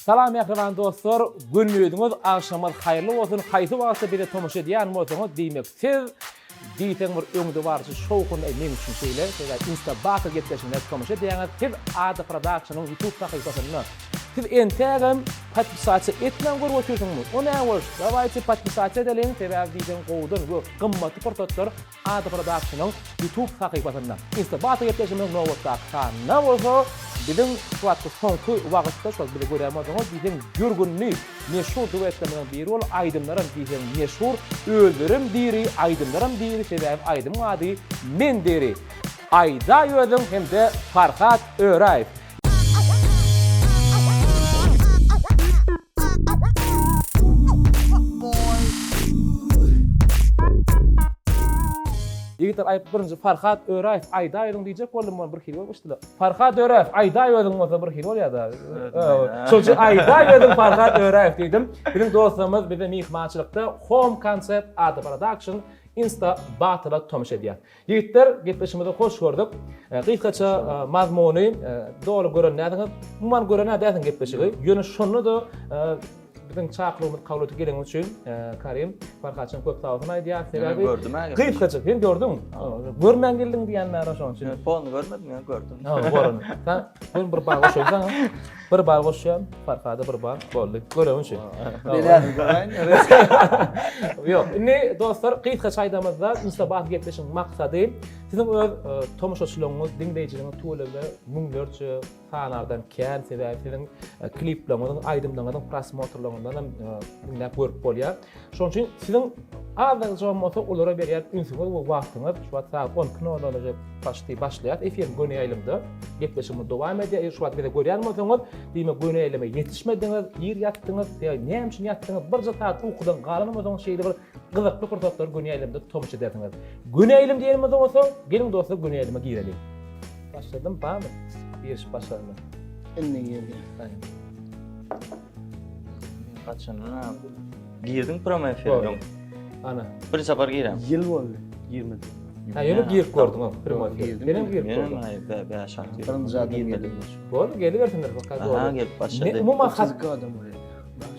Salam mähriban dostlar, gündiziňiz, agşamyňyz haýyrly bolsun. Haýsy wagtda bize tomaşa edýän bolsaňyz, diýmek siz diýseň bir öňdebaryjy şowhun, meň üçin şeýle, sebäbi Insta Battle gepleşigine tomaşa edýäňiz. Siz Ada Productionyň YouTube sahypasynda. Siz entägem podpisasiýa etmän görüp otyrsyňmy? O näme boluş? Dawaýçy podpisasiýa edeliň, sebäbi diýseň gowudan we gymmatly pursatlar Ada Productionyň YouTube sahypasynda. Insta Battle gepleşigimiziň nobatdaky sanynda bolsa biziň şu wagtky soňky wagtda şol bizi görýän bolsaňyz diýseň ýörgünli meşhur duetlerimiziň biri bolup aýdymlaram diýseň meşhur özlerem diri aýdymlaram diri sebäbi aýdymyň ady Men diri Aýdaý özüň hem-de Farhat Öräýew. Ýigitler aýyp birinji Farhat Öräýew aýdaý özüň diýjek boldum ony bir hili bolup geçdile. Farhat Öräýew aýdaý özüň bolsa bir hili bolýada. Şol üçin aýdaý özüň Farhat Öräýew diýdim. Biziň dostlarymyz bize myhmançylykda Home Concept Ada Production Insta Batyla tomaşa edýär. Ýigitler, gepleşigimizi hoş gördük. Gysgaça mazmuny doly gören dälsiňiz. Umuman gören dälsiň gepleşigi. Ýöne şonda-da biziň çakylygymyzy kabul edip geleniňiz üçin Karim Farhatjan köp sag bolsun aýdýar. Sebäbi gördüm ha. Gysgaça sen gördüň. Görmän geldiň diýen bäri şonuň üçin. Polny görmedim, ýöne gördüm. Ha, görün. Sen bir bir bal goşaýsaň. Bir bal goşýan, Farhada bir bal boldy. Göreň üçin. Biler göräýin. Ýok, indi dostlar gysgaça aýdamyzda Insta gepleşigiň maksady siziň öz e, tomaşaçylygyňyz, diňleýjiligiňiz tüweleme müňlerçe sanardan kän sebäbi siziň e, klipleriňiziň, aýdymlaryňyzyň prosmotrlaryndan hem e, diňläp görüp bolýar. Şonuň üçin siziň azajygam bolsa olara berýän ünsüňiz we wagtyňyz şu wagt sagat 12:00-da başdy başlaýar efiriň göni ýaýlymda gepleşigimiz dowam edýär. Eger şu wagt bizi görýän bolsaňyz, diýmek göni ýaýlyma ýetişmediňiz, ir ýatdyňyz, ýa näme üçin ýatdyňyz, birje sagat ukudan galan bolsaňyz şeýle bir gyzykly pursatlary göni ýaýlymda tomaşa edersiňiz. Göni ýaýlym diýenimizde bolsa, geliň dostlar göni ýaýlyma gireliň. Başladym, barmy? Girişip başladym. Indi girdi. Haçan girdiň prama efire öň? Ana. Bir sapar girem. Ýyl boldy girmedim. Ha ýöne girip gördüň o prama efire. Girdim. Menem girip gördüm. Menem 5 6 ýyl. Birinji adam girdim. Boldy gelibersinler baka Aha gelip başlady. Umuman 32 adam bolýar.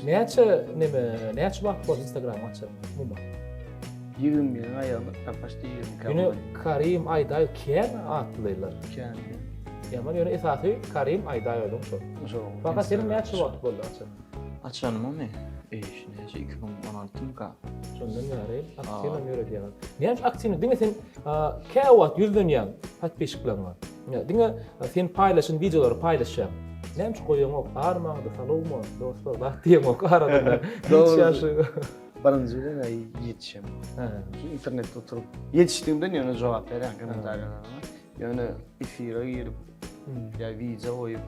Näçe neme näçe wagt boldy Instagram açyp umuman? 21-iň aýagyna başda 22. Ýöne Karim Aýdaýew kän atlylar. Kän. Ýaman ýöne esasy Karim Aýdaýewiň şol. Şol. Fakat seniň näçe wagt boldy açan? Açanymy? Eý, näçe 2016-myka? Şondan bäri aktiw hem ýöredýäň. Näme üçin aktiw? Diňe sen kä wagt ýüzlenýäň podpisçikleriňe. Diňe sen paýlaşan wideolary paýlaşýaň. Näme üçin goýaňok? Armaňda salowma, dostlar, zat diýeňok arada. Hiç ýaşy. Birinji bilen ýetişem. Internetde oturyp ýetişdiğimden ýöne jogap berýän kommentariýalara. Ýöne efire girip ýa wideo goýup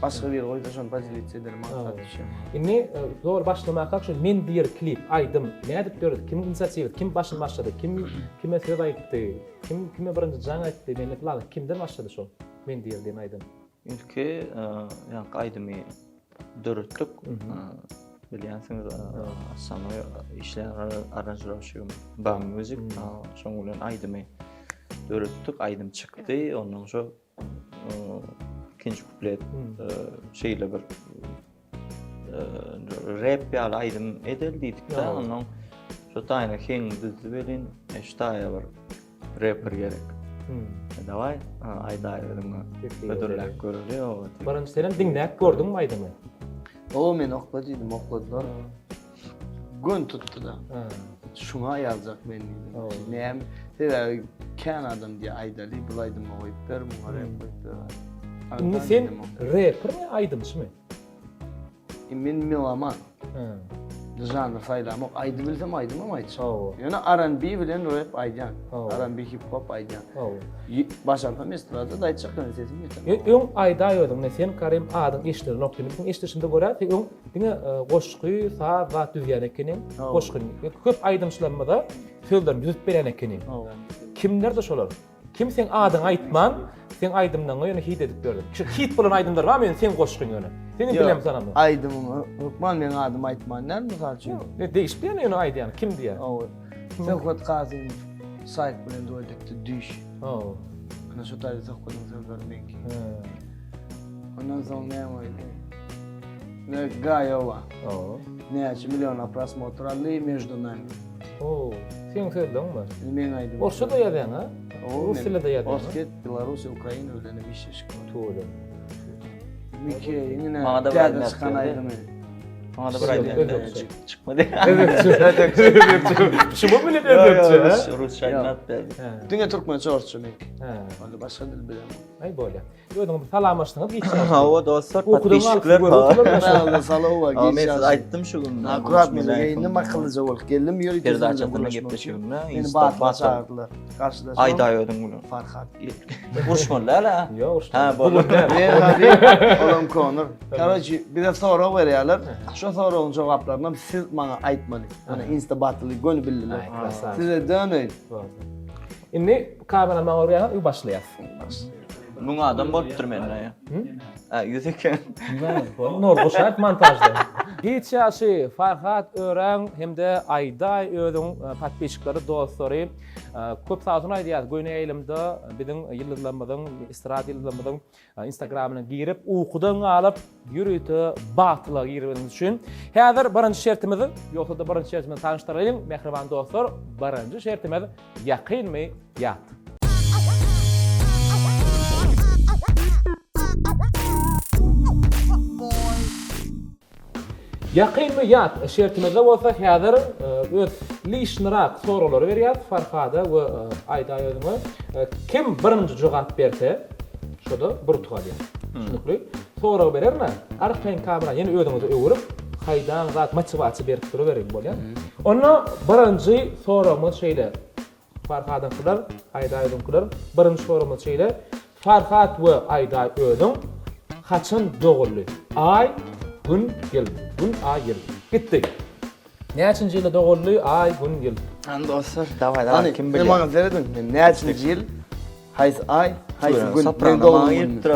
başga biri goýsa şony podelиться ederim maksat düşýär. Indi e, zor başlamakak şu men bir klip aýdym nädip döredi? Kimiň inisiatiwasy? Kim başyny başlady? Kim kime söz aýtdy? Kim kime birinji jaň aýtdy? Men plan kimden başlady şol? Men diýer diýen aýdym. Ilki e, ýaňky aýdymy döretdik. Bilýänsiňiz, Asanoý işleýän aranžirowşigim Bam Music, şoň bilen aýdymy döretdik, aýdym çykdy. Ondan şo ikinji kuplet şeýle bir rap ýaly aýdym edeli diýdik-de, ondan şo taýyna heň düzdi welin, şu taýa bir Reper gerek. Hmm. E, daway, aýdaý özüňe. Hödürläp göreli o. Birinji senem diňläp gördüňmi aýdymy? O men okla diýdim, okladylar. Gün tutdy-da. Şuňa ýazjak men diýdim. Näme? Sebäbi kän adam diýýär, aýdaly, bu aýdymy goýup ber, muňa rep goýup ber. Indi sen repermi, aýdymçymy? Men meloman. Žanr saýlamok. Aýdy bilsem aýdymam aýtjak. Ýöne R&B bilen rap aýdýan. R&B hip hop aýdýan. Başarsam estrada da aýtjak ýöne sesim ýetenok. Öň aýdaý özüň ne sen Karim adyň eşidilenok diýdim. Biziň eşidişimize görä sen öň diňe goşgy, saz zat düzýän ekeniň. Goşgy. Köp aýdymçylarymyza sözlerini düzüp berýän ekeniň. Kimlerdi şolar? Kim seň adyňy aýtman, seň aýdymlaryňy ýöne hit edip ýördi. Şu hit bolan aýdymlar barmy ýöne seň goşgyň ýöne? Seni bilem sanamok. Aýdymyňy hökman meň adymy aýtman däl mysal üçin. Ne degişip diýen ýöne aýdýan kim diýen. Hawa. Söhbet Kazymow Saýt bilen duet etdi Düýş. Hawa. Ana şu taýda Söhbediň sözleri meňki. Ondan soň näme aýdy? Ne Gaýowa. Näçe milliona prosmotr aldy Между nami. Oo, seň sözleňmi? Meň aýdymym. Orsça da ýazýaň ha? Rus dilinde de ýazýaň. Orsýet, Belarus, Ukraina bilen hem işleşik bar. Tüweleme. Mikeýiň ine Maňa da bir täze aýdym çykan ýazdy. aýdymy. Maňa da bir aýdym Özbekçe. Çykmady. Özbekçe. Şumy bilen özbekçe? Rus, rusça aýdym aýdyp berdi. Diňe türkmençe orsça meňki. Hä. Onda başga dil bilemok. Aý bolýa. Özüňiz bir salamlaşdyňyz giç ýaşly. Hawa dostlar, Ukudan podpisçikler. galyp görüp oturlar. Merhaba, salowa, Ama geç men size ýaşly. aýtdym şu gün. Akurat men geýindim, akyllyja bolup geldim. Ýörite Perde sizinle açasynda gürleşmek gepleşigimde üçin. Meni Insta batla battle. çagyrdylar. Garşydaşym. Aýdaý özüň bilen. Farhat. Uruşmaly däl ha. Ýok, uruşmaly. Ha, boldy. Men Habib, olam Konur. Karoçi, bize sorag berýärler. Şo soragyň jogaplaryny siz maňa aýtmaly. Ana Insta battle'y göni bildiler. Aý, krasavçik. Size döneýin. Indi kamerany maňa urýaňyz, başlaýas. Müň adam bolupdyr mende ýa. Ha, 100 eken. Nol goşaýyp montažda. Giç ýaşy Farhat Öräň hem-de Aýdaý özüň podpisçikleri, dostlary köp sag bolsun aýdýas. Göni ýaýlymda biziň ýyldyzlarymyzyň, estrada ýyldyzlarymyzyň Instagramyna girip, ukudan galyp, ýörite bagtlylyga gireniňiz üçin. Häzir birinji şertimiz, ýogsa-da birinji şertimizi tanyşdyraýyň, mähriban dostlar, birinji şertimiz ýakynmy, ýat. Ýakynmy ýat şertimizde bolsa häzir öz lişnyrak soraglary berýäs Farhada we Aýdaý özüňe. Kim birinji jogap berse şoda bir utuk alýar. Düşünikli? Sorag bererme arkaýyn kamerany ýene özüňize öwürip haýdan zat motiwasiýa berip duraberiň bolýar. Onda birinji soragymyz şeýle. Farhadyňkylar, Aýdaýyňkylar, birinji soragymyz şeýle, Farhat we Aýdaý özüň haçan doguldy? Aý, gün, ýyl. Gün, aý, ýyl. Gitdi. Näçinji ýylda doguldy? Aý, gün, ýyl. Hany dostlar, daway daway kim bilýär? Maňa serediň, men näçinji ýyl, Haýsy aý, haýsy gün? Soprano maňa gelip dur.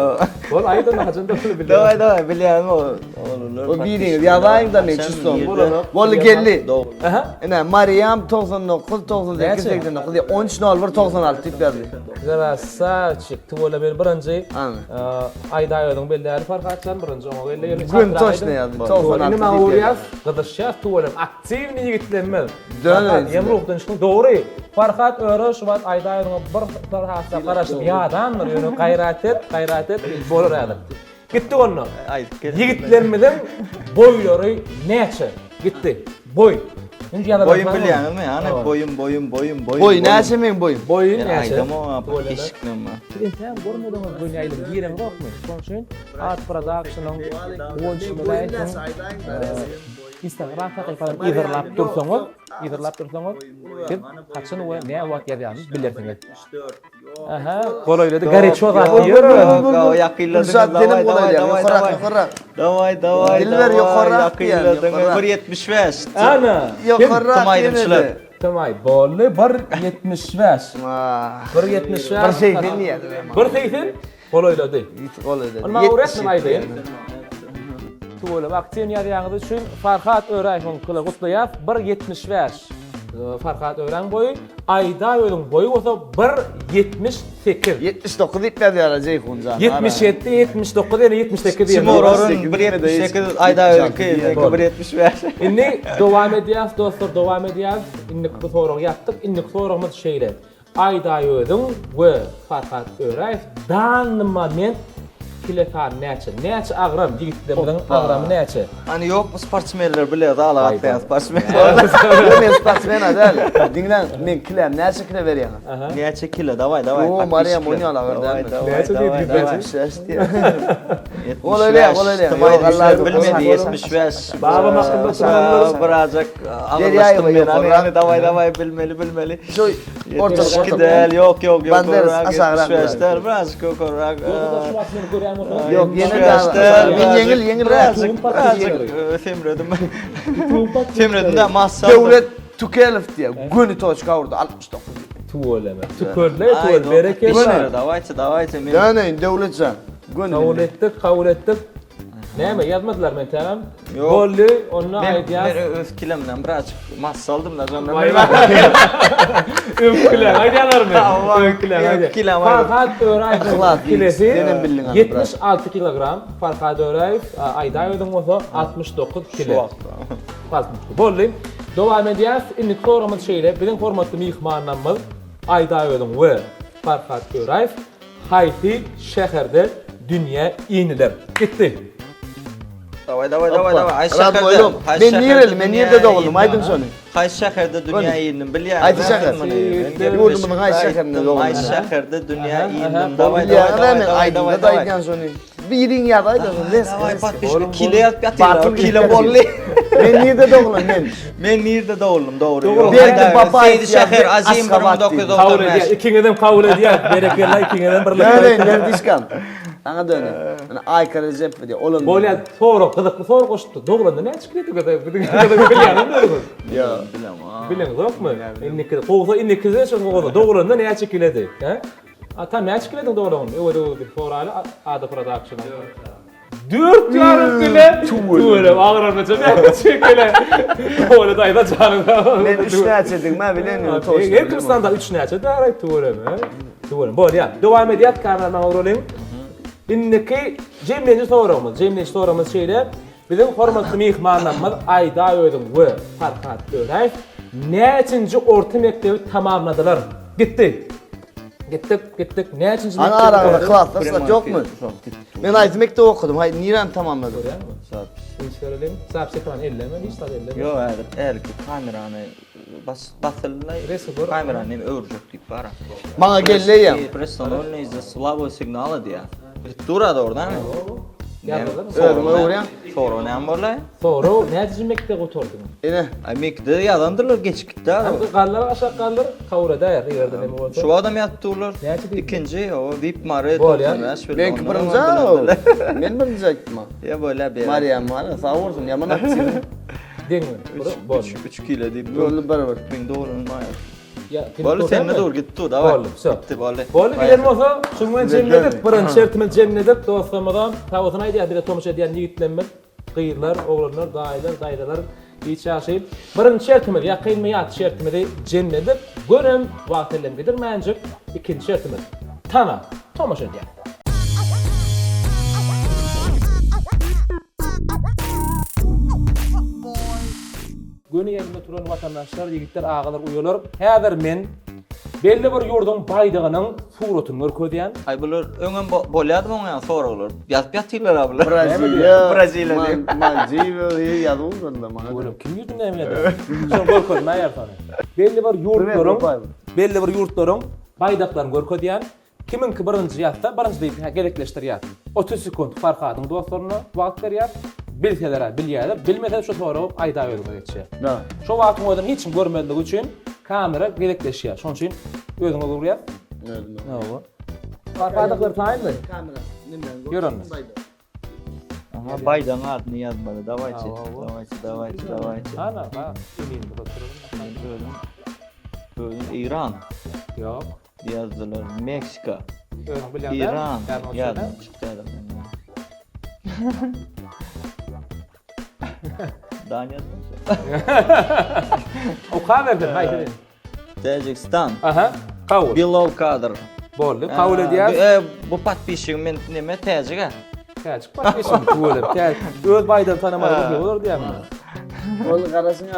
Bol aýt onda haçan doguldy bilýän. Daway daway bilýän o. Oglanlar. O biriňiz ýazaýyň da men çyssam. Boldy geldi. Aha. Ine Mariýam 99 98 89 13 01 96 diýip ýazdy. Krasavçik. Tüweleme men birinji. Aýdaý özüň belläli Farhatjan birinji oňa geldi. Gün toçny ýazdy. 96. Indi maňa urýas, gyzyşýas tüweleme. Aktiwnyý ýigitlerimiz. Döneýin. Ýem ruhdan çykyň. Dogry. Farhat Öre şu wagt Aýdaýewiň bir bir garaşyp ýadandyr. Ýöne gaýrat et, gaýrat et, bolar häzir. Gitdik onda. Ýigitlerimiziň boýlary näçe? Gitdi. Boý. Indi ýalan. Boýum bilýäňizmi? Hany boýum, boýum, boýum, boýum. Boý näçe meň boýum? Boýun näçe? Aýdamok, podpisçiklerime. Siz entägem görmediňiz bu ýaýlym gireňzokmy? Şonuň üçin Art Production-yň Guwanç Muraýewiň Instagram sahypalaryny yzarlap dursaňyz, yzarlap dursaňyz, siz haçan we nä wagt ýazýanyny bilersiňiz. Aha, golaýlady, goreço zat diýer. Ýakynladyňyz, senem golaýlaýaň, ýokarak, ýokarak. Daway, daway, Dilber ýokarak diýýän, ýakynladyňyz. 1.75. Ana, Ýokarak Kim aýdymçylar? Tamaý, boldy 1.75. 1.75. 1.80 diýýär. 1.80? Golaýlady. Ýiti golaýlady. Ony maňa öwretme aýdaýyn. Tüweleme aktiwny ýazýaňyz üçin Farhat Öräýewiňkile gutlaýas. 1.75 Farhat Öräň boýy, Aýdaý özüň boýy bolsa 1.78. 79 diýip ýazýarlar Jeýhun jan. 77, 79 ýene 78 diýen. Timur Orun 1.78, Aýdaý özüňki 1.75. Indi dowam edýäs dostlar, dowam edýäs. Indiki bu soragy ýapdyk. Indiki soragymyz şeýle. Aýdaý özüň we Farhat Öräýew danny moment kile sany näçe? Näçe agram ýigitlerimiziň agramy näçe? Hany ýokmy sportsmenler bile zala gatnaýan sportsmenler. Ýok men sportsmen däl. Diňläň men kiläm näçe kile berýäňiz? Näçe kile daway daway. O Mariýam on ýaly agyr dälmi? Näçe diýdi 75 diýýär. Golaýlaýar golaýlaýar. Ýok Allaha bilmedi 75. Babam hakynda oturanlar birazjak agyrlaşdym men. Hany daway daway bilmeli bilmeli. Şu orta 72 däl, ýok, ýok, ýok. Banderas aşagrak. 75 däl, birazjyk ýokarrak. Ýok, ýene däl. Men ýeňil, ýeňil birazjyk, birazjyk semredim. Semredim de massa. Döwlet Tükelow diýýär. Göni toçka urdy 69. Tüweleme. Tükerle, tüwel, berekella. Dawayçy, dawayçy. Döneýin Döwletjan. Göni. Kabul etdik, kabul etdik. Näme ýazmadylar men tägem? Ýok. Boldy, onda Men, aýdýas. men öz kilemden birazjyk massa aldym da şondan. Waý waý. Öňküler aýdýarlarmy? Hawa, Öňküler aýdýar. öňküler aýdýar. Farhat Öraýewiň Yhlas, kilesi senem bildiň hany biraz. 76 kilogram, Farhat Öraýew, Aýdaýewiň bolsa 69 kile. Şu wagtda. 69. Boldy. Dowam edýäs. Indiki soragymyz şeýle. Biziň hormatly myhmanlarymyz Aýdaýewiň we Farhat Öraýew Haýsy şäherde dünýä iniler? Gitdi. Daway daway daway daway. Haýsy Rahat şäherde? boýlum. Haýsy Men şäherde nireli? Men dünýä nirde doguldym? indim? Aýdyň şony. Haýsy şäherde dünýä indim? Bilýän. Haýsy şäher? Ýurdumyzyň haýsy şäherinde doguldym? Haýsy şäherde dünýä Aha, indim? aha. Daway daway Bilýän daway men daway aýdymda daway da daway. aýdýan şony. Biriň ýazaýda şony. Les. Daway les. podpiska kile ýazyp ýatyrlar. Batıl Kile gitdi. boldy. Men nirde dogulan men? Men nirde doguldum dogry. Dogry. Ýok, Berdi Aýdaý, Babaýew Seýdi şäher ýazdy, Azim Aşgabat diýdi. Kabul 1995. edýär. Ikiňizem kabul edýär. Berekella ikiňizem birlikde. Döneýin Berdişkam. Saňa döneýin. Ine Aýka Rejepowa diýýär. Olam. Bolýar sorag gyzykly sorag goşupdyr. Dogranda näçe kile diýip biziň bilýäňizmi özüňiz? Ýok. Bilemok. Bileňizokmy? Indiki gowsa indikide şo gowsa dogranda näçe kiledi? He? Atam näçe kilediň dogran? Öwez öwez diýip soraýly Ada Production-a. 4,5 kile. Tüweleme agramlyja näçe kile. Tüwele daýza janyň sag bolsun. Men 3 näçedigimi bilen ýöne toşla. Her kim standart 3 näçe däl tüweleme. Tüweleme. Bolýar. Dowam edýär kamera maňa uralyň. Indiki jemlenji soragymyz. Jemlenji soragymyz şeýle. Biziň hormatly myhmanlarymyz Aýda Özüň we Farhat Öräýew näçinji orta mekdebi tamamladylar? Gitdi. Gitdik, gitdik. Näçinji Ana mekdebi araňyzda bitirdiň? klasdaş zat ýokmy? Men haýsy mekdebi okadym? Haý, niräni tamamladym? Görýäňmi? Üns bereliň. Zapis ekrany elleme, hiç zat elleme. Ýok, häzir hälki kamerany bas basyldy. Resim gör. Kamerany nem öwürjek diýip bara. Maňa gelleýem. Prestanowna iz-za slabого signala diýýär. Gidip dur-a dogrudanmy? Ýazdylar. Özüňe öwürýäň. Sorag näme boldy? Sorag näçinji mekdebi gutardyň? Ine. Aý mekde ýazandyrlar geçip gitdi a. Hany galdyr aşak galdyr. Kabul edäýer eger-de neme bolsa. Şu wagtam ýazyp durlar. Näçe diýdiň? Ikinji, o VIP Mary Bolýar. 95 bilen. Meňki birinji a. Men birinji aýtdym a. Ýa bolýar ber. Mariýam bar, sag bolsun, ýaman aktiw. Deňmi? Boldy. 3 kilo diýip. Boldy bir bir. Men dogryny maýa. Ýa, Boldy sende dur git dur daway. Boldy, wsё. Gitdi boldy. Boldy giden bolsa, şunuň bilen jemledik. Birinji şertimizi jemledik. Dostlarymyza sag bolsun aýdýar, bize tomaşa edýän ýigitlerimiz, gyzlar, oglanlar, daýylar, daýzalar, hiç ýagşy. Birinji şertimiz, ýakynmy ýat şertimizi jemledik. Görem wagt elden gidirmänjik, ikinji şertimiz. Tana, tomaşa edýär. Göni ýerinde turan watandaşlar, ýigitler, agalar, uýalar, häzir men belli bir ýurduň baýdagynyň suratyny görkezýän. Aý bular öňem bolýardymy oň ýaly soraglar? Ýazyp ýatyrlar-a bular. Braziliýa, Braziliýa diýip. Maldiwa diýip ýazyp ugradylar maňa. Oglum kim ýurduny näme eder? Şony görkezmäýär sany. Belli bir ýurtlaryň, belli bir ýurtlaryň baýdaklaryny görkezýän. Kimiňki birinji ýazsa, birinji diýip gezekleşdirýär. 30 sekunt Farhadyň dostlaryna wagt berýär. Bilseler-ä bilýärler, bilmese şu soragy aýda özüňe geçýär. Da. Şo wagtyň özünde hiç kim görmezligi üçin kamera gezekleşýär. Şonuň üçin özüňe urýar. Özüme. Hawa. Farhadyklar taýynmy? Kamera. Ýör onda. Aha, baýdagyň adyny ýazmaly. Dawaýçy. Dawaýçy, dawaýçy, dawaýçy. Ana, ha. Emin oturalım. Özüň. Özüň Eýran. Ýok. Ýazdylar. Meksika. Özüň bilýän Iran. Ýadymdan çykdy adam. Daniýa. Oka berdim, haýsy? Täjigistan. Aha. Kabul. Below kadr. Boldy. Kabul edýär. E, bu podpisçigim men neme täjik-ä. Täjik podpisçigim tüweleme. Täjik. Öz baýdagyny tanamadyk bolar diýýärmi? Ol garaşyň.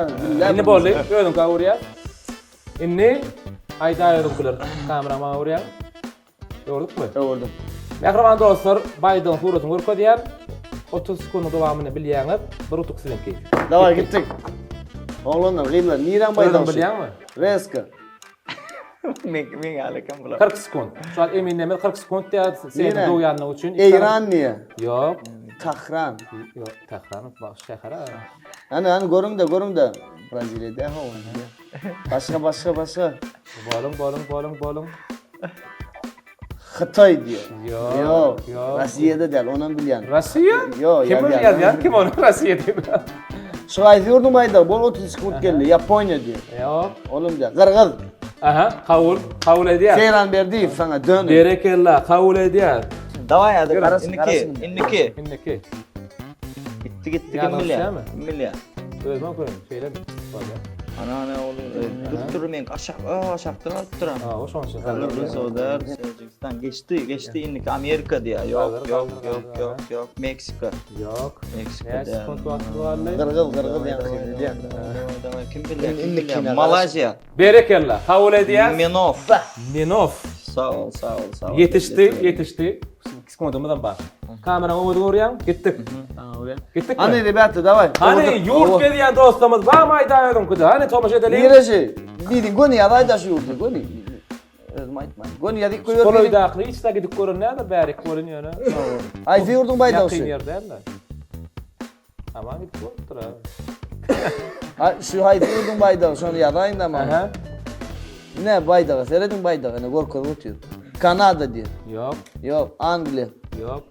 Indi boldy. Özüň kabul edýär. Indi aýdaý özüňkiler kamera maňa urýar. Gördükmi? Gördüm. Mähriban dostlar, baýdagyň suratyny görkezýär. 30 sekundyň dowamynda bilýäňiz, bir utuk siziňki. Daway gitdik. Oglanlar, gyzlar, niräň baýdagy? Özüň bilýäňmi? Reska. Men men ýaly bular. 40 sekund. Şu an eminleme 40 sekund diýär, seni dogýanlygy üçin. Eýran diýär. Ýok. Tahran. Ýok, Tahran baş şäher. Hany, hany görüň-de, görüň-de. Braziliýada ho. Başga başga başga. Boluň boluň boluň boluň. Hytaý diýýär. Ýok. Ýok. Ýok. Russiýada däl, onam bilýän. Russiýa? Ýok, Kim ony ýazýan? Kim ony Russiýa diýip? Şu haýsy ýurduň baýdagy? Bol 30 sekunt geldi. Ýaponiýa diýýär. Ýok. Olam diýýär. Gyrgyz. Aha, kabul. Kabul edýär. Seýran Berdiýew saňa dön. Berekella, kabul edýär. Daway hadi. Garasyn, Indiki, garasyn. indiki. Indiki. Gitdi gitdi kim bilýär? Kim bilýär? Özüm okaýyn, şeýlemi? Bolýar. Ana ana ol durup dur men aşak, aşakda galyp duran. Ha, o şoň üçin. Täjigistan geçdi, geçdi indiki Amerika diýýär. Ýok, ýok, ýok, ýok, ýok, Meksika. Ýok. Meksika Näçe sekund wagty galdy? Gyrgyz, gyrgyz ýaňky bilýän. Kim bilýär? Kim bilýär? Malaýziýa. Berekella, kabul edýäs. Menow. Menow. Sag bol, sag bol, sag bol. Ýetişdi, ýetişdi. 2 sekundymyzam bar. Kameraň öňüni görýäň, gitdik. Gitdik. Hany rебята, daway. Hany ýurt gezýän dostlarymyz barmy aýdaýadyňkyda? Hany tomaşa edeliň. Niresi? Birin göni ýaz aýda şu ýurdy, göni. Özüm aýtman. Göni ýazyp goýber. Golaýdakyny hiç zat gidip gören näme bärik görün ýöne. Haýsy ýurduň baýdagy şu? Ýakyn ýer däl-de. Aman gidip bolupdyr ha. Ha şu haýsy ýurduň baýdagy şony ýazaýyn-da maňa. Aha. Ne baýdagy serediň baýdagy ine görkezip otyr. Kanada diýer. Ýok. Ýok, Angliýa. Ýok.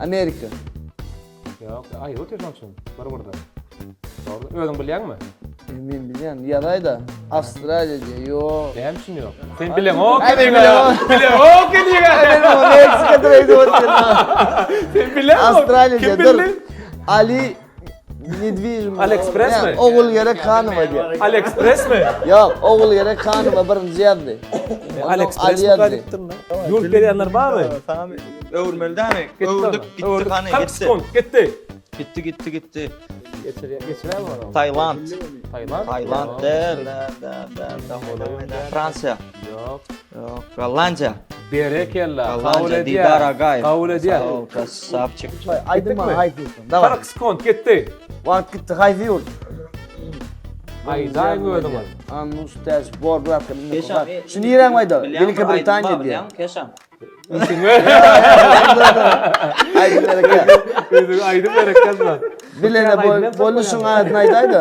Amerika. Ýok, aýry otyr şoň üçin. Bir birden. Dogry. Özüň bilýäňmi? E, men bilýän, ýazaý-da. Awstraliýa diýer. Ýok. Näme üçin ýok? Sen bileňok. Ay, men bilemok. Bileňok diýýä. Meksika diýip otyr. Sen bileňok. Awstraliýa Kim diýer. Dur. bildi? Ali Nedwižim. Aliexpress mi? Ogul gerek Hanowa diýer. Aliexpress mi? Ýok, Ogul gerek Hanowa birinji ýazdy. Aliexpress mi gaýdypdyr? Ýurt berýänler barmy? Saňa öwürmeli dämi? Öwürdik, gitdi hany, 40 gitdi. sekund, gitdi. Gitdi, gitdi, gitdi. Geçirýär, geçirýärmi ony? Tailand. Tailand? Tailand däl, däl, däl, däl, däl, däl. Fransiýa. Ýok. Ýok, Gollandiýa. Berekella. Kabul Gollandiýa, edýär. Didar Agaýew. Kabul edýär. Sag ol, krasavçik. Aýdyň maňa haýsy ýurtdan. Daway. 40 sekund gitdi. Wagt gitdi, haýsy ýurt? Aýdaýyň özüňiz. Anus täş bor brat. Şu niräň baýdagy? Великобритания diýýär. Keşan. Aýdym bereket. Özüň aýdym bereket lan. Bilene boldy şuň adyny aýdaýda.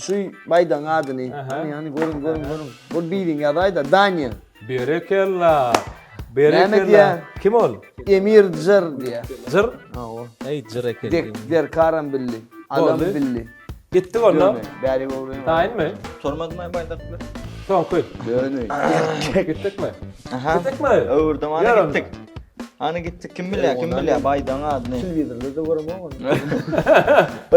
Şu baýdagyň adyny. Hany hany görüň görüň görüň. Bul biriň ýazaýda Daniýa. Berekella. Berekella. Kim ol? Emir Jyr diýýär. Jyr? Hawa. Eý jyr eken. Dek Derkaram bildi. Alam bildi. Gitdik onda. Bäri bowrun. Taýynmy? Sormadymy baýdakly? Soňky. Döni. Gitdikmi? Aha. Gitdikmi? Öwürdim hany gitdik. Hany gitdik kim bilýär, kim bilýär baýdagyň adyny. Telewizorda da göremok ony.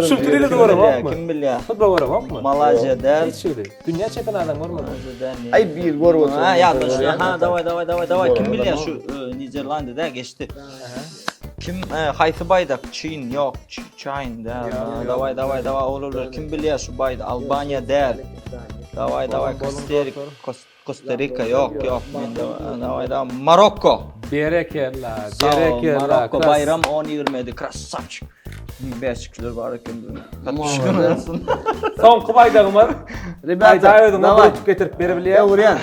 Şu telewizorda göremokmy? Kim bilýär? Futbol göremokmy? Malaýziýa däl. Hiç hili. Dünýä çempionatyny görmedim. Malaýziýa däl. Aý bir görüp oturýan. Ha ýa ha daway daway daway daway kim bilýär şu Niderlandiýa däl geçdi. Kim haýsy baýdak? Çin ýok, Çaýn däl. Daway daway daway olar kim bilýär şu baýdak? Albaniýa däl. Daway daway Kosterik Kosta Rika ýok ýok mende daway daway Marokko. Berekella berekella. Marokko baýram 10 27 krassawçik. Bäşikler bar eken biziň. Soňky baýdagymyz. Rебята, özüňe bir utuk getirip berebilýär. Öwürýän.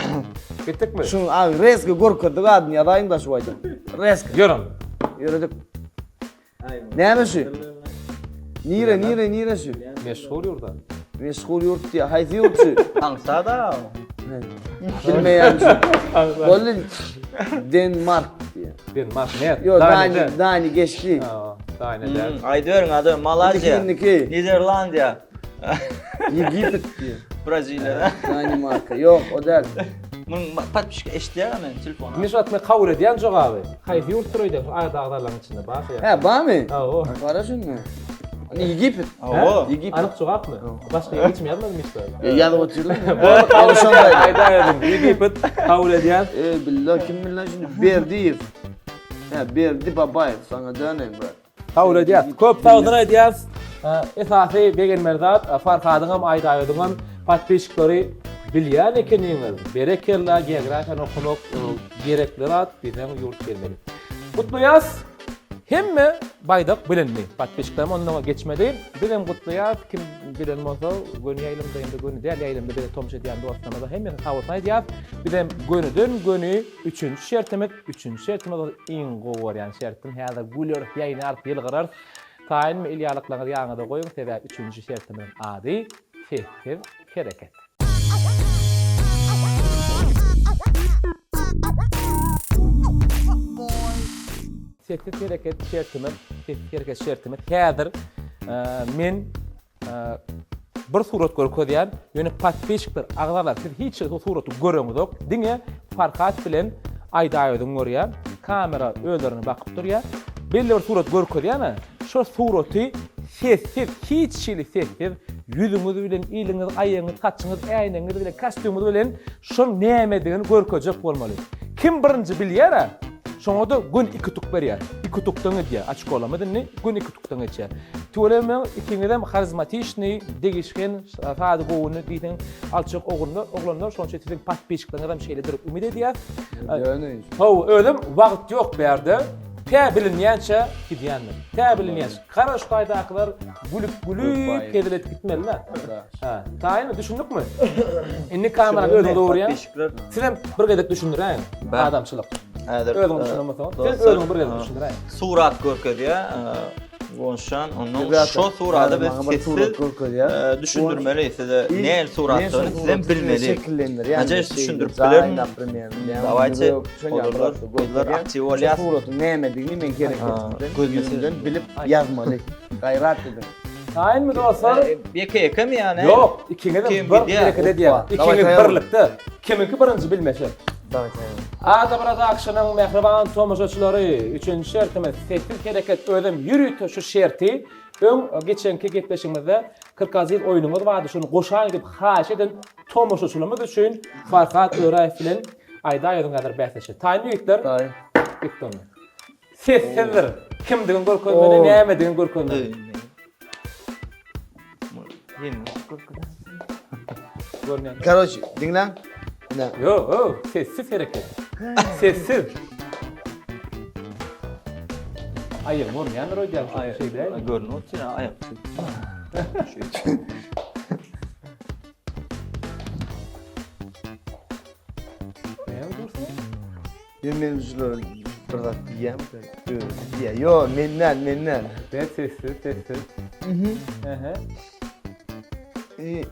Gitdikmi? Şuň a rezko görkezdik adyny ýazaýyň da şu baýdak. Rezko. Ýörün. Ýöredik. Näme şu? Nire, nire, nire şu? Meşhur ýurda. Meşhur ýurt diýýär. Haýsy ýurt şu? Aňsada. Bilmeýän şu. Boldy. Denmark diýýär. Denmark ne? Ýok, Daniýa, Daniýa geçdi. Daniýa däl. Aýdyberiň ady Malaýziýa. Indiki. Niderlandiýa. Ýegipet diýýär. Braziliýa. Danimarka. Ýok, o däl. Muň podpiska eşitýär men telefona. Indi şu wagt men kabul edýän jogaby. Haýsy ýurtdyr öýde şu agza agzalaryň içinde bar ýa? Hä, barmy? Hawa. Gara şunda. Indi Ýegipet. Hawa. Ýegipet. Anyk jogapmy? Başga hiç kim ýazmadymy hiç zat? Ýa ýazyp otyrlar. Boldy, şonda aýdaýdym. Ýegipet kabul edýän. E, billah kim billah şindi Berdiýew. Hä, Berdi Babaýew saňa döneýin brat. Kabul edýäs. Köp sag bolsun aýdýas. Esasy begenmeli zat Farhadyňam Aýdaýodyňam podpisçikleri bilýän ekeniňiz. Berekella geografiýany okamak gerekli zat diýseň ýurt gelmeli. Gutlaýas. Hemme baýdak bilindi. Podpisçiklerim ondan geçmedi. Bizem gutlaýas. Kim bilen bolsa göni ýaýlymda hem-de göni däl ýaýlymda bize tomaşa edýän dostlarymyza hemmesine sag bolsun aýdýas. Bizem gönüden göni üçünji şertimiz Üçünji şertimiz ol iň gowy görýän şertim. Häzir güleris, ýaýnarys, ýylgyrarys. Taýynmy il ýalyklaryňyzy ýanyňyza goýuň, sebäbi üçünji şertimiziň ady sessiz hereket. Sessiz hereket şertimiz, sessiz hereket şertimiz häzir men Bir surat görkezýän, ýöne podpisçikler, agzalar siz hiç o suraty göreňizok, diňe Farhat bilen Aýdaýodyň görýär, kamera özlerine bakyp durýar. Belli bir surat görkezýän, şo suraty Sessiz, hiç hili sessiz, ýüzüňiz bilen, eliňiz, aýagyňyz, saçyňyz, äýnegiňiz bilen, kostýumyňyz bilen şoň nämedigini görkezjek bolmaly. Kim birinji bilýär-ä, şoňa-da gün iki utuk berýär. Iki utukdan gidýär. Oçkolamyz indi gün iki utukdan geçýär. Tüweleme ikiňizem harizmatiçnyý, degişgen, sady göwünli diýseň alçak ogullar, oglanlar, şonuň üçin siziň podpisçikleriňizem şeýledir umyt edýäs. Ýöne. Hawa, özem wagt ýok bärde. Tä bilinýänçä gidýändir. Tä bilinýänçä. Gara şu taýdakylar gülüp gülüp hezil edip gitmeli-dä. Ha, taýynmy düşündikmi? Indi kamerany özüň dogurýaň. Sizem bir gezek düşündiräýiň. Adamçylyk. Häzir Özüň düşünemsoň, sen özüň bir gezek düşündiräý. Surat görkezýär. Gonşan, ondan şo surady biz sessiz düşündirmeli size. Näl suratdygyny sizem bilmeli. Şekillendirýär. Najeş düşündirip bilerin. Dawayçe olarlar gyzlar aktiw bolýar. Suratyň nämedigini men hereketinden, ýüzünden bilip ýazmaly. Gaýrat ediň. Taýynmy dostlar? Ýeke ýekemi ýa näme? Ýok, ikiňizem bir hereket edýär. Ikiňiz birlikde. Kimiňki birinji bilmese. Ada Productionyň mähriban tomaşaçylary, üçünji şertimiz sessiz hereket özem ýörite şu şerti öň geçenki gepleşigimizde Kyrkazyz oýnuňyz bardy şony goşaýyň diýip haýyş eden tomaşaçylarymyz üçin Farhat Öräýew bilen Aýdaýowyň häzir bäsleşi. Taýynmy ýigitler? Taýyn. Gitdi onda. Sessizdir. Kimdigini görkezmeli, nämedigini görkezmeli. Görünýän. Karoç, diňläň. Ine. Ýok, ýok, sessiz hereket. Sessiz. Aýagyň görünýändir öýdýän şu şey däl. Görünüp otyr, aýak. Näme dursun? Men men şulara bir zat diýýän, özi diýýär. Ýo, menden, menden. De sessiz, sessiz. Mhm. Ehe. E,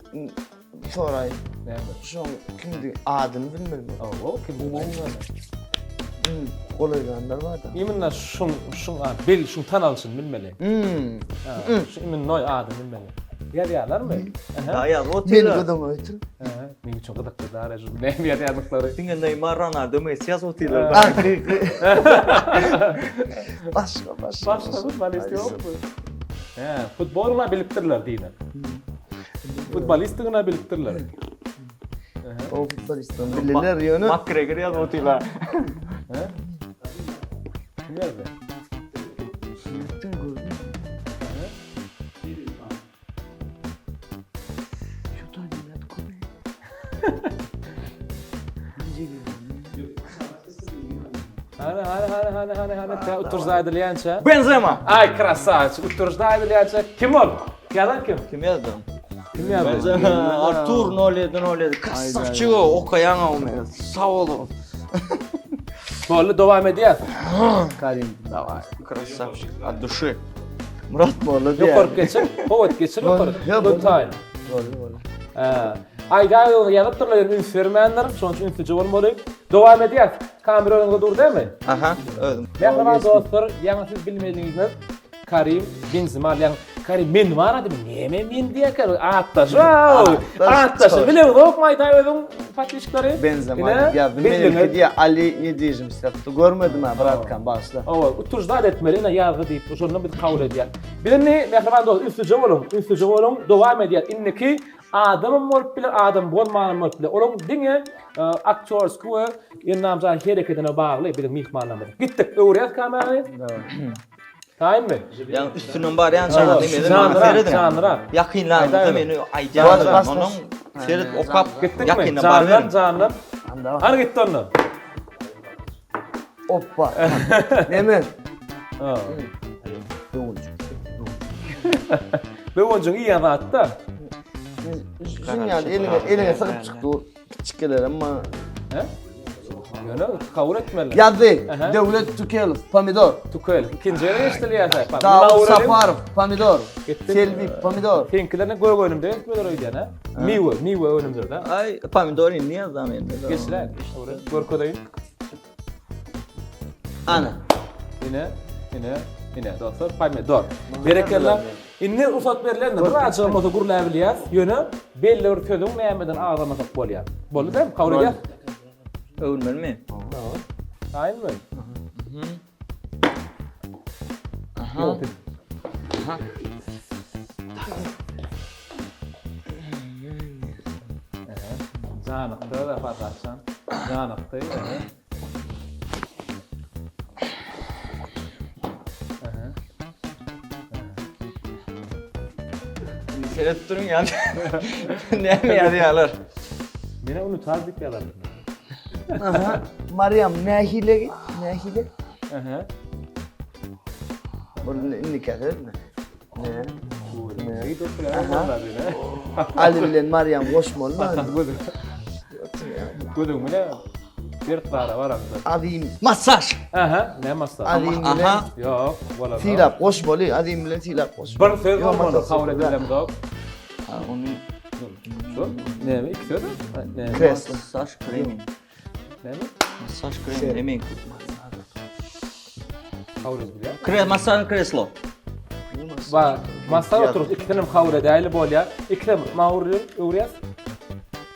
soraý. Näme? Şoň kimdi adyny bilmedim. Owo, kim bu? Hmm, golaýlanlar bar-da. Imенно şuň, şuň a, bil, şuň tanalyşyny bilmeli. Hmm. Ha, şu imennoý adyny bilmeli. Ýazýarlarmy? Ehe. Da ýazyp Meni otyrlar. gyzyňa öýtür. Ehe, meň üçin gyzykly dara şu näme ýazýandyklary. Diňe Neymar, Ronaldo, Messi ýazyp otyrlar. Ah, Başga, başga. Başga futbolist ýokmy? He, futbolyna bilipdirler diýmek. Futbolistdigini bilipdirler. O futbolistini bilirler ýöne. McGregor ýazyp otyrlar. He? Kim ýazdy? Ýurtdan gördüm. Hany, hany, hany, hany, hany, hany, tä utturjda aýdylýança. Benzema! Aý, krasavçik, utturjda aýdylýança. Kim ol? Ýazan kim? Kim ýazdy? Kim ýazdy? Benzema, Artur 07 07. Krasavçik o, okaýaň o men. Sag bol. Boldy, dowam edýäs. Karim. Daway, krasavçik, от души. Murat Boldy diýýär. Ýokaryk geçir, howat geçir ýokaryk. Boldy. Good time. Boldy, boldy. Aýdaýyň ýazypdyrlar ýöne üns bermändir. Şonuň üçin ünsüje bolmaly. Dowam edýäs. Kamera öňüňde dur dälmi? Aha, özüm. Mähriban dostlar, ýaňy siz bilmediňiz Karim Benzema bilen Karim men bar adymy? Näme men diýerkä? Atdaşy. Atdaşy bileňzokmy aýdaý özüň podpisçikleri? Benzema ýazdy. Menimki diýýär Ali nedwижимость ýapdy. Görmedim ha, bratkam, bagyşla. Hawa, utujdat etmeli ine ýazdy diýip, şonda biz kabul edýäs. Biz indi mähriban dost ünslüje boluň, ünslüje boluň, dowam edýäs. Indiki adamam bolup biler, adam bolmanam bolup biler. Olaryň diňe aktýorski we ennamjan herekedine bagly biziň myhmanlarymyz. Gitdik, öwürýäs kamerany. Taýynmy? Ýa üstünden barýan çaga demedi, maňa serediň. Janlyrak. Ýakynlarymyzda meni aýdýanlar, onuň seret okap gitdikmi? Ýakynda bar Janlan, janlan. Hany gitdi onda. Oppa. Neme? Ha. Böwünjik. Böwünjiň iýen zatda. Şuň ýaly eliňe eliňe sygyp çykdy. Kiçikeler emma. He? Ýöne kabul etmeli. Ýazdy. Döwlet Tükelow, pomidor. Tükelow. Ikinji ýere geçdilýär. Dawut Saparow, pomidor. Selbi, pomidor. Seňkilerine gök önümde etmeler öýdýän, ha? Miwe, miwe önümleri de. Aý, pomidor indi ýazdam indi. Geçiler. Görkezeýin. Ana. Ine, ine, ine dostlar, pomidor. Berekella. Indi rugsat berlendir, bir azajygam bolsa gürläbilýäs, ýöne belli bir sözüň nämeden agzamasak bolýar. Boldy dämi? Kabul edýäs? Öwünmelimi? Hawa. Taýynmy? Aha. Aha. Janykdy da Farhatjan. Janykdy. Seret duruň ýa. Näme ýazýarlar? Meni unutar diýip ýazar. Aha. Mariam nähili? Nähili? Aha. Bu indi kesermi? Ne? Ali bilen Mariam goşmaly. Gözüň bilen bir bara baramda. Azim masaj. Aha, ne masaj? Azim bilen. Aha. Ýok, bolar. Sylap goşmaly, Azim bilen sylap goşmaly. Bir söz bolmaly, kabul edilemzok. Ha, ony Şu, näme, iki söz? Näme? Kreslo. Masaj kremi. Näme? Masaj kremi, emin. Kabul edilýär. Kre, masaj kreslo. Ba, masaj oturyp ikisini hem kabul edäýli bolýar. Ikisem maňa öwürýäs.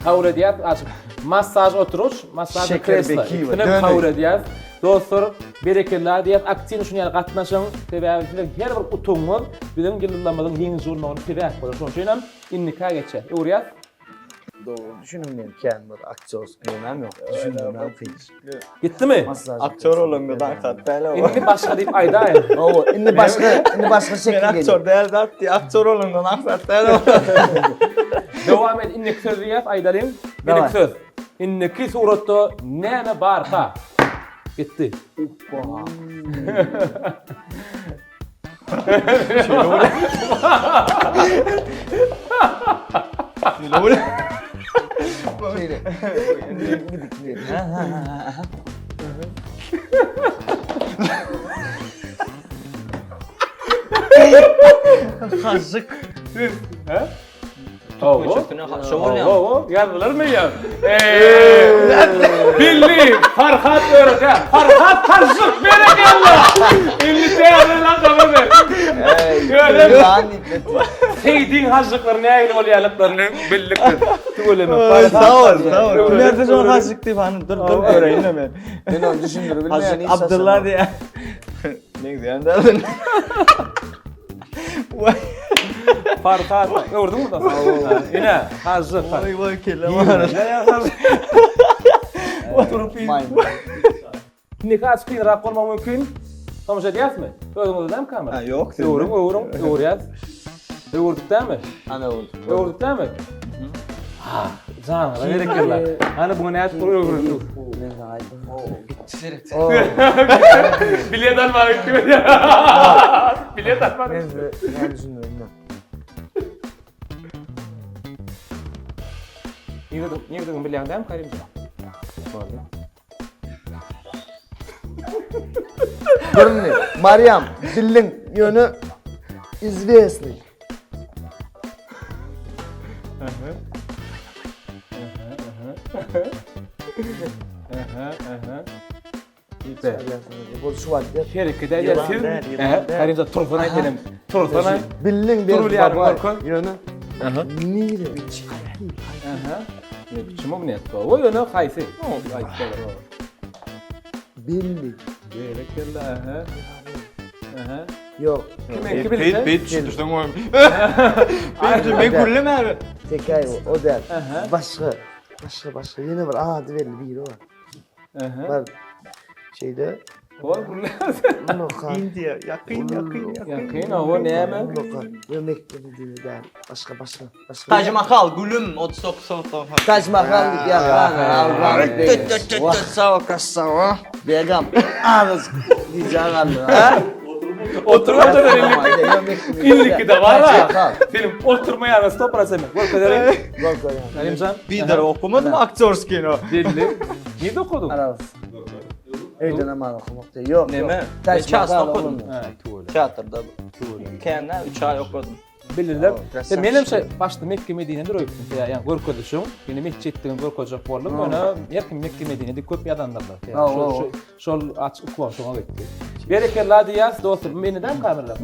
Kabul edýäs, açyk. Masaj oturyş, masaj Şeker kreslo. Bekiýewa, Ikisini hem dönüň. kabul edýäs. Dostlar, berekella diýýäs. Aktiw şuny ýaly gatnaşyň. Sebäbi siziň her bir utugyňyz biziň ýyldyzlarymyzyň ýeňiji bolmagyna sebäp bolar. Şonuň üçin hem indikä geçýäs. Öwürýäs. Dogry düşüniň men kän bir aktýorsk nemem ýok. Düşündirmem kyn. Gitdimi? Aktýor bolanda da aňsat däl o. Indi başga diýip aýdaýyň. Hawa, indi başga, indi başga şekil Men gelýär. aktýor däl zat diý, aktýor bolandan aňsat däl o. Dowam et, indiki söz diýýäs, aýdalyň. Indiki söz. Indiki suratda näme barka? Gitdi. Uppa. Şeýle. Gidip Hazyk. He? Türkmençesine şo bolýar. Hawa, ýazdylarmy ýa? Eee! Billi, Farhat öwredýär. Farhat Haşyk berekella! Indi täze lakamy ber. Ýöne Seýdiň haşyklary nähili bolýarlyklaryny bildik biz. Tüweleme. Sag bol, sag bol. Kimlerse şol haşyk diýip hany dur dur göreýin men. Men ony düşündirip bilmeýän. Haşyk Abdylla diýýär. Meňzeýän däl. Farhat, gördüňmi da? Ine, hažžyk. Oý, oý, kellem agyrdy. Oturyp Indiki aç kynrak bolmagy mümkin. Tomaşa edýäsmi? Özüňizde dämi kamera? Ha, ýok, sizde. Öwrüň, öwrüň, öwürýäs. Öwürdik dämi? Ana öwürdik. Öwürdik dämi? Ha, janyňyza berekella. Hany buňa nädip bir öwrüldik? Men saňa aýtdym. Gitdi seret. Bilet almaga gitdi. Bilet almaga. Men size näme düşündirdim? Nirede, nirede bilýän dämi Karimjan? Boldy. Göründi. Mariam, bildiň, ýöne izwesnyý. Bol şu wagt. Hereket edýär siz. Karimjan tursana aýt Tursana. Bildiň bir baba. Ýöne. Aha. Nire? Aha. Ne biçim o ne? O ýöne haýsy? Aýt bolar. Belli. Berekella. Aha. Aha. Ýok. Kiminki bilse? Beýt düşündirseň goý. Beýt men gürleme abi. Tekäý o däl. Aha. Başga. Başga başga ýene bir ady belli biri bar. Aha. Bar. Şeýle. Bol gürle. Ullakan. Indiýa ýakyn ýakyn ýakyn. Ýakyn o näme? Ullakan. Ýok mekdebi dili däl. Başga başga. Başga. Taj Mahal gülüm 39 39. Taj Mahal diýip ýazan. Sag ol kassaba. Begam. Az diýjek galdy. Oturma da Ilki de var ha. Film oturma ýaly 100% Görkezerin. Karimjan. Bir okumadym aktýorskiý no. Belli. Nirde okudyň? Aras. Öýde namaz okamak diýip. Ýok. Neme? Taj Ças Mahal okudum. oglum. Ha, tüweleme. Teatrda. Känä 3 aý okadym. Bilirler. Sen menem şey başda Mekke Medinedir öýtdüm. Ýa görkezişiň, ýene metjitdigini görkezjek boldum. Ýöne her kim Mekke Medine diýip köp ýazandyrlar. Şol şol aç uklon şoňa gitdi. Berekella diýýäs dostum. Meni däm kameralar.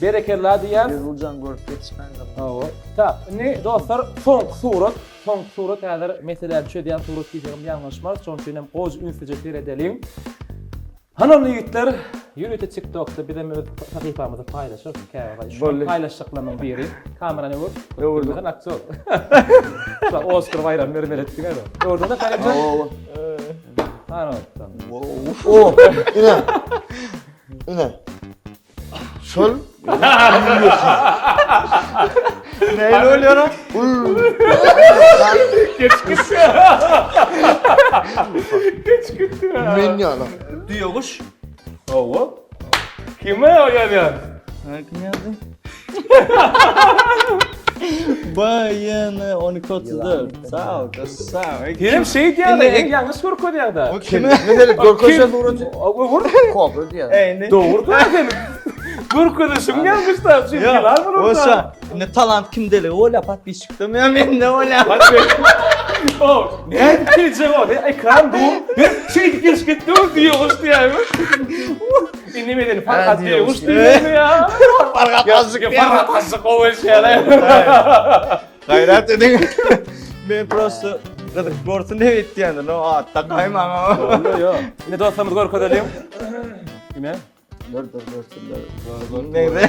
Berekella diýýäs. Rezuljan görüp ýetişmändir. Hawa. Tak, indi dostlar soňky surat, soňky surat häzir meseläni çözýän surat diýsegem ýalňyşmarys. Şonuň üçin hem gowy ünslije seredeliň. Hany onda ýigitler, ýörite TikTokda bizem öz sahypamyzda paýlaşarys käbir şu paýlaşjaklarymyň biri. Kamerany öwür. Öwürdüm. Sen aktýor. Şu Oskar baýragyny bermeli etdiň ä. Öwürdiňmi Karimjan? Hawa. Hany. O, ine. Ine. Şol. Nähili bolýar o? Geç gitdi. Geç gitdi. Men ýaly. Düýeguş. Hawa. Kime o ýazýan? Ha, kim ýazdy? Baýana 12.34. Sag ol, sag. Senem şeý diýýäň-de, sen ýalňyş görkezýäň-de. Kime? Mesele görkezse suraty. Öwür. Kobra diýýär. Ey, indi. Dogry-da sen. Görkezişiň ýalňyş-da. Şu ýylan bolar. Oşa, indi talant kimdeligi bolýar, podpisçikde mi ýa mende bolýar? O, nädip biljek o? Ekran dur. Bir şeýdip gelip gitdi, diýýär, diýýär. Indi meden Farhat diýe uç diýme ya. Farhat azık Farhat azık o şeýle. Gaýrat ediň. Men prosta gyzyk bolsun diýip etýändim. O atda gaýmaň. Ýok, ýok. Indi dostlarymyzy görkezeliň. Kime? Dur dur dur dur. Meňze,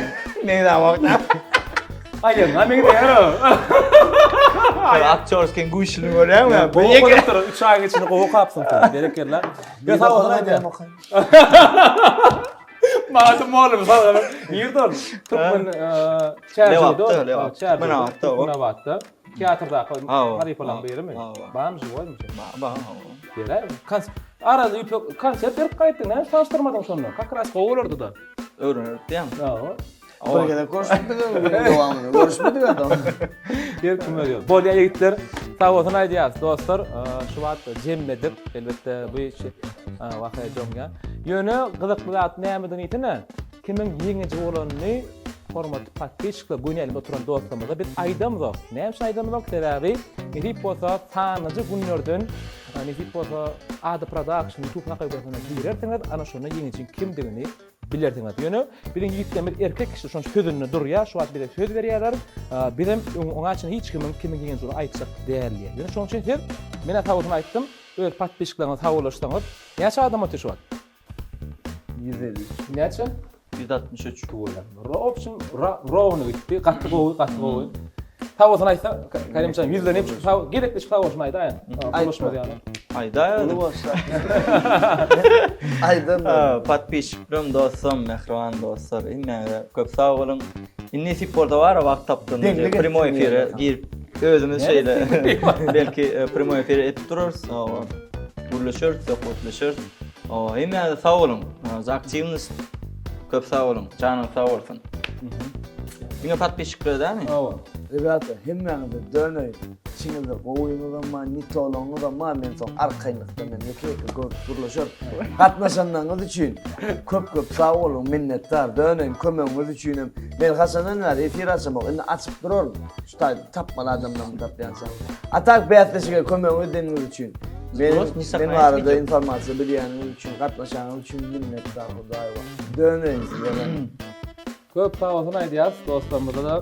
meňze wagtda. Aýyň, meňze. Aktýorskyň güýçlügini görýäňmi? Bu ýeke 3 aýyň içinde gowy okapsyň sen. Berekella. Ýa sag bolsun aýdýan. Maňa mugallym salgamy. Nirde ol? Türkmen Çärjewde. Lebapda, Türkmenabatda. Türkmenabatda. Teatrdaky halypalaryň birimi? Barmy žiwoýmy? Bar, bar. Beräý. Arada ýüpek konsert berip gaýtdyň, näme tanyşdyrmadyň şonda? Kak ras gowy bolardy-da. Öwrenerdik diýýäň. Hawa. Bir gezek görüşdik biz günüň dowamynda. Görüşmedik adam. Her kim öz ýoly. Bolýar ýigitler. Sag bolsun aýdýarys dostlar. Şu wagt jemledik. Elbetde bu işi waka joňýar. Ýöne gyzykly zat nämeden diýsene, kimiň ýeňiji bolanyny hormatly podpisçikler, göni ýaýlymda oturan dostlarymyza biz aýdamzok. Näme üçin aýdamzok? Sebäbi nesip bolsa sanlyja günlerden nesip bolsa Ada Production YouTube sahypasyna girersiňiz, ana şonda ýeňijiň kimdigini Bilersiňiz. Ýöne biziň ýigitlerimiz erkek kişi, şonuň üçin sözünde durýar, şu wagt bize söz berýärler. Bizem oňa çenli hiç kimiň kimiň ýeňenjigini aýtjak däl diýýär. Ýöne şonuň üçin siz, men-ä sagbolsun aýtdym, öz podpisçikleriňize sagbollaşsaňyz, näçe adam otyr şu wagt? 153. Näçe? 163. Tüweleme. Wobşem, rowny gitdi. Gaty gowy, gaty gowy. Sag bolsun aýtsa, Karimjan ýüzlenip, sag, gezekleşip sag bolsun aýdaýyň. Bulaşmaz ýaly. Aýdaýaly. Uly bolsa. Aýdan. Podpisçiklerim, dostum, mähriban dostlar, hemmäňize köp sag boluň. Indi nesip bolsa bar, wagt tapdym. Primoý efire girip özümiz şeýle belki primoý efir edip durarys. Gürleşeris, söhbetleşeris. Hemmäňize sag boluň. Za aktiwnost. Köp sag boluň. Janyňyz sag bolsun. Diňe podpisçikler dämi? Hawa. Rебята, hemmäňize döneýin. Içiňizde gowyňyzam bar, nitolaňyzam bar, men soň arkaýynlykda men ýeke-ýeke görüp gürleşeris. Gatnaşanlaryňyz üçin köp-köp sag boluň, minnetdar. Döneýin kömegiňiz üçinem. Men haçandan bäri efir açamok, indi açyp duraryn. Şu taýda tapmaly adamlarymy tapýançam. A tak bäsleşige kömegiňiz edeniňiz üçin. Men, men barada informasiýa bilýäniňiz üçin, gatnaşanyňyz üçin minnetdar Hudaýa. Döneýin size men. Köp sag bolsun aýdýas dostlarymyza-da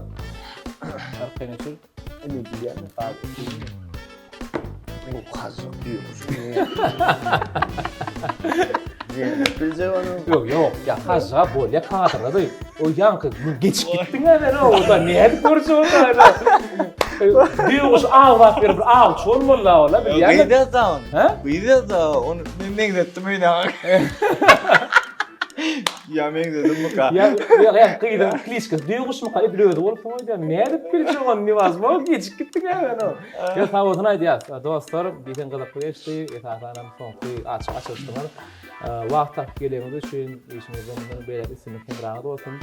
arkaýyn öçür. Indi bilýän sag Bu kazak diýip. Biljek onu. Ýok, ýok, ýa haja bolýa kadrda o ýaňky geçip gitdiň ä sen o da nädip görjek onda. Düýeguş awlap berip bir awçy bolmaly ola bilýäňmi? Gyz ýazdy ony. Hä? Gyz ýazdy ony men meňzetdim öýüne. Ýa meňzedimmi-ka? Ýa ýa ýa gyzyň kliçkasy düýeguşmyka edil özi bolupsyň öýdýän. Nädip biljek ony newazmon geçip gitdiň ä sen o. Ýa sag bolsun aýdýas. Dostlar, diýseň gyzykly geçdi. Esasanam soňky açyk açylyşdyňyz. Wagt tapyp geleniňiz üçin işiňizde mundan beýläk üstünlik hemraňyz bolsun.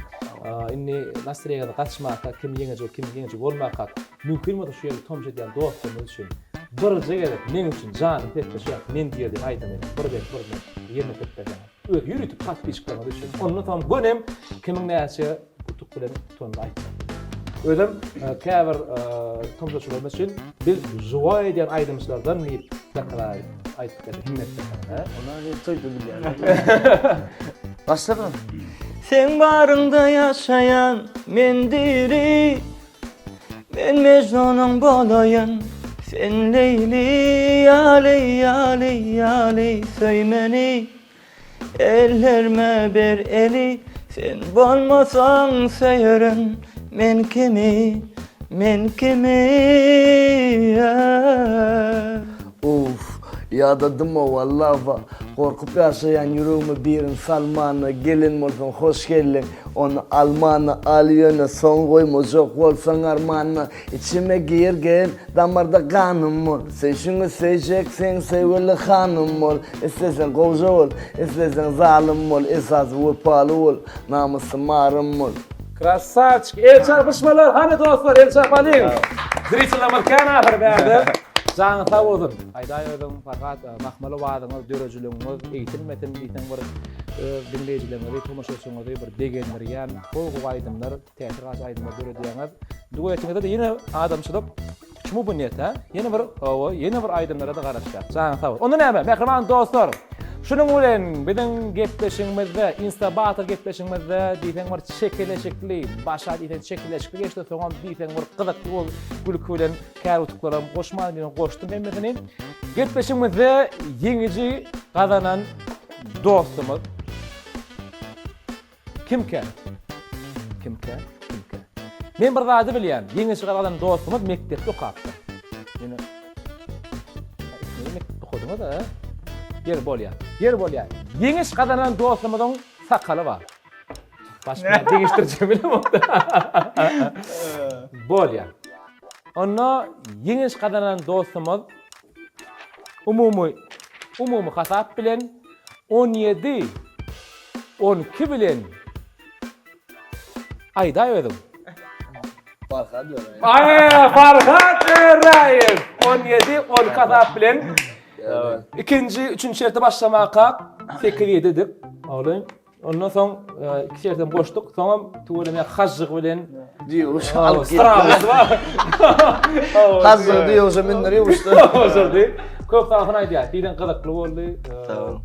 Indi nastroýeniňiz gaçmaka, kim ýeňiji kim ýeňiji bolmaka, mümkin bolsa şu ýerde tomaşa edýän dostlarymyz üçin birje gezek meň üçin janyň sesde şu ýat men diýer diýip aýdym edip bir gezek bir men ýerine ýetirip berseňiz. Öz ýörite podpisçikleriňiz üçin. Ondan soň gönem kimiň näçe utuk bilen utanyny aýtjak. Özem käbir tomaşaçylarymyz üçin biz žiwoý edýän aýdymçylardan diýip zakaz aýdyp berdi himmet hä? Olar hep toýda bilýärler. Başla. Seň baryňda ýaşaýan men diri Men Mejnunyň bolaýyn Sen Leýli ýaly ýaly ýaly söý meni. Ellerime ber eli Sen bolmasaň söýerin men kimi Men kimi. Uff, ýadadym-ow walla-wa. Gorkup ýaşaýan ýüregime birin salmana, Gelen bolsaň hoş geldiň, ony almana, Al ýöne soň goýmajak bolsaň armana. Içime gir gel, damarda ganym bol, Söýşüňi söýjek seň söýgüli hanym bol. Isleseň gowja bol, isleseň zalym bol, Esasy wepaly bol, namysym arym bol. Krasavçik el çarpyşmalar hany dostlar el çarpalyň. Zritellerimiz kän ahyry bärde. Janyň sag bolsun. Aýdaý özüň Farhat mahmaly wazyňyz dörejiligiňiz egsilmesin diýseň bir öz diňleýjileriňizi tomaşaçyňyzy bir begendirýän gowy gowy aýdymlar täsir galyjy aýdymlar döredýäňiz. Duetiňizde-de ýene adamçylyk Çmu bu net, ha? Ýene bir, hawa, ýene bir aýdymlara-da garaşýas. Janyň sag bolsun. Onda näme, mähriban dostlar, şunuň bilen biziň gepleşigimizde, Insta Battle gepleşigimizde diýseň bir çekeleşikli, başa diýseň çekeleşikli geçdi, soňam diýseň bir gyzykly bol gülki bilen kär utuklaram goşman diýen goşdum hemmesini. Gepleşigimizde ýeňiji gazanan dostumyz Kimkä? Kimkä? Kimkä? Men bir zady bilýän. Ýeňiş gazanan dostumyz mekdepde okapdyr. Ýöne Ikiniz mekdepde okadyňyz, a? Ýeri bolýar. Ýeri bolýar. Ýeňiş gazanan dostumyzyň sakaly bar. Başga degişdirjek bilemok. Bolýar. Onda ýeňiş gazanan dostumyz Umumy umumy hasap bilen 17 12 bilen aýdaý özüň. Farhat Öräýew. Aý, Farhat Öräýew 17 12 hasap bilen ikinji, üçünji şerte başlamakak 8 7 edip, oglan. Ondan soň iki şertem goşduk. Soňam tüweleme hažžyk bilen Düýeguş alyp Strawasy bar. Hažžygy düýeguşa mündürip uçdy. Uçurdy. Köp sag bolsun aýdýar. Diýseň gyzykly boldy.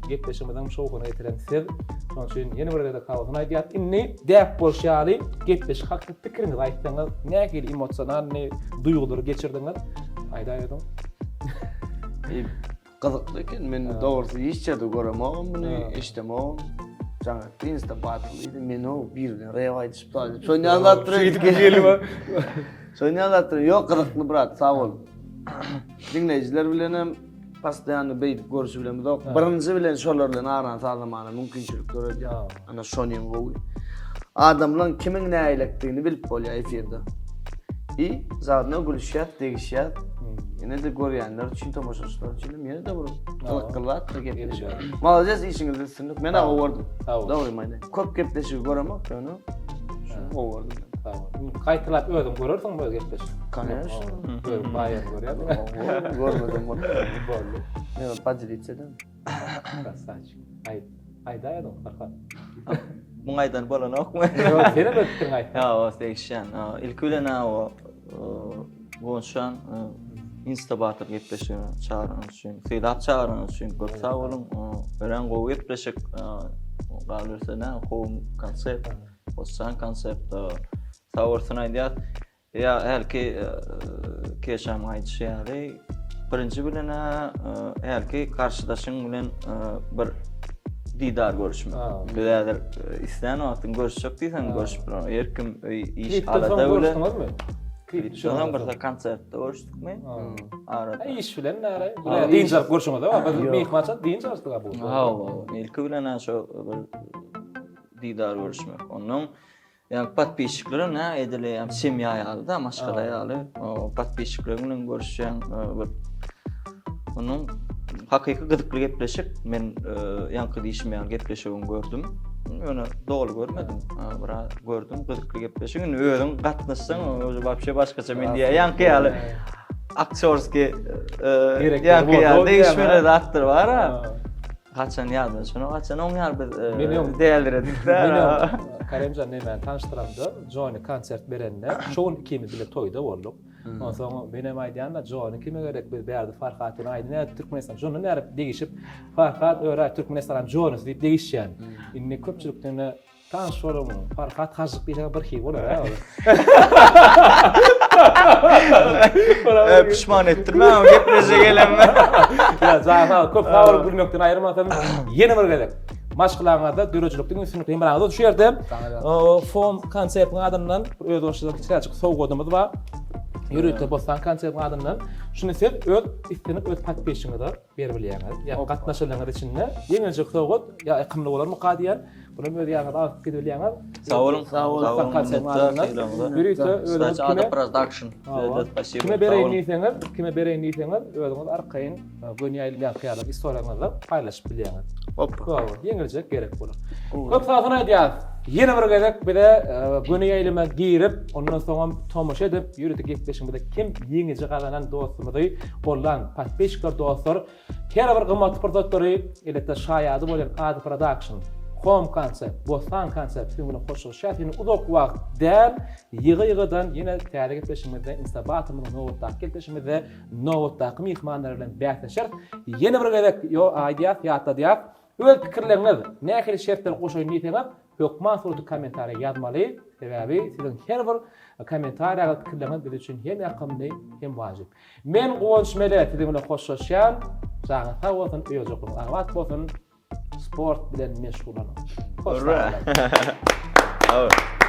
Gepleşigimiziň şowhuny getiren siz. Şonuň üçin ýene bir gezek sag bolsun aýdýar. Indi däp bolşy ýaly gepleşik hakda pikiriňizi aýtsaňyz, nähili emosionalnyý duýgulary geçirdiňiz? Aýdaýadyň. Gyzykly eken men dogrusy hiç ýerde göremogam muny eşdemogam. Jaň etdi insta battle diýdi men o bir bilen rep aýdyşyp zadyp şonýan zatdyr Şeýdip gelip Şonýan zatdyr ýok gyzykly brat sag bol. Diňleýjiler bilenem postoýanny beýdip görüşi bilemizok. Birinji bilen şolar bilen arany sazlamana mümkinçilik döredýär. Ana şonyň gowy. Adamlaň kimiň näýlekdigini bilip bolýar efirde. I zadyna gülüşýäs, degişýäs. Ýene-de görýänler üçin, tomaşaçylar üçin hem ýene-de bir gyzykly zatdyr gepleşik. Malades işiňizde üstünlik. Men gowy gördüm. Dogrymy aýdaýyn. Köp gepleşigi göremok ýöne şuny gowy gördüm. Sag bol. Gaýtalap özüň görersiňmi öz gepleşigiňi? Koneşno. Özüň baýagy görýärsiň. Görmedim boldy. Boldy. Men podelиться edem. Krasavçik. Aýt. Aýdaýadyň Farhat. Muň aýdany bolanokmy? Ýok, senem öz pikiriňi aýt. Ýa, o degişýän. Ilki bilen o Gonşan Insta Batyr gepleşigine çagyranyňyz üçin, sylap çagyranyňyz üçin köp sag boluň. Örän gowy gepleşik. Galyberse näme, gowy konsept, Goşan konsept. Sag bolsun aýdýas. Ýa hälki Keşamyň aýdyşy ýaly, birinji bilen-ä hälki garşydaşyň bilen bir didar görüşmek. Biz häzir islän wagtyň görüşjek diýseň görüşüp bilen. Her kim öý iş alada bilen. Görüşdüňizmi? Klip bir konsertde görüşdükmi? Arada. Iş bilen näre? Dynç alyp görüşüňiz, biz myhmança dynç alyşdyk bu. Hawa, ilki bilen-ä şo bir didar görüşmek. Ondan Ýa podpisçikler nä edil ýa semýa ýaly da maşgala ýaly podpisçikler bilen görüşýän bir onuň hakyky gyzykly gepleşik men ýaňky diýşim ýaly gepleşigini gördüm. Ýöne doly görmedim. Biraz gördüm gyzykly gepleşik. Indi özüň gatnaşsaň o wapşe başgaça men diýýän ýaňky ýaly aktýorskiý ýaňky ýaly degişmeli zatlar bar-a. Haçan ýadyna şunu haçan oň ýaly biz e, däldiredik-de. Men Karimjan nämäni tanyşdyramda Jony konsert berende şo gün ikimiz bile toýda bolduk. Hmm. Onsoň men hem aýdýan-da Jony kime gerek biz bärde Farhat bilen aýdyn nädip Türkmenistan şondan bäri degişip Farhat Öräý Türkmenistanyň Jonysy diýip degişýän. Hmm. Indi köpçülikden Tanyş boluň. Farhat Hajyk diýseň bir hili bolar ha. E, pişman etdirme o gepleşe gelenme. Ýa jana köp sag bolup gülmekden aýyrmasyn. Ýene bir gezek. Maşgalaňyzda döredijilikde üstünlik hemraňyz şu ýerde FOM konsertiň adyndan bir özbaşdak kiçiräjik sowgadymyz bar. Ýörite Bossan konsertiň adyndan. Şuny siz öz islendik öz podpisçiňize berip bilýäňiz. Ýa gatnaşyjylaryňyz içinde ýeňiljek sowgat ýa ykymly bolarmyka diýen. Bunu öz ýanyňyza alyp gidip bilýäňiz. Sag boluň. Sag boluň. Ýörite özüňiz kime production. Kime bereýin diýseňiz, kime bereýin diýseňiz, özüňiz arkaýyn göni ýaýlym ýazky ýaly istoriýaňyzda paýlaşyp bilýäňiz. Hoppa. Ýeňiljek gerek bolar. Köp sag bolsun aýdýas. Ýene bir gezek bize göni ýaýlyma girip, ondan soňam tomaşa edip, ýörite gepleşigimizde kim ýeňiji gazanan dostumyzy gollan podpisçikler dostlar her bir gymmatly pursatlary elbetde şaýady bolýan Ady Production, Home Concept, Bossan Concept siziň bilen hoşlaşýas. Ýene uzak wagt däl, ýygy-ýygydan ýene täze gepleşigimizde Instabatymyzyň nobatdaky gepleşigimizde nobatdaky myhmanlar bilen bäsleşeris. Ýene bir gezek ýo aýdýas, ýatladýas. Öz pikirleriňiz, nähili şertler goşaýyn diýseňiz, hökman suratda kommentariýa ýazmaly. Sebäbi siziň her bir kommentariýaňyz, pikirleriňiz biz üçin hem ýakymly, hem wajyp. Men Guwanç Mele siziň bilen hoşlaşýan. Janyňyz sag bolsun, öý-ojaklaryňyz abat bolsun. Sport bilen meşgullanyň. Hoş sag boluň.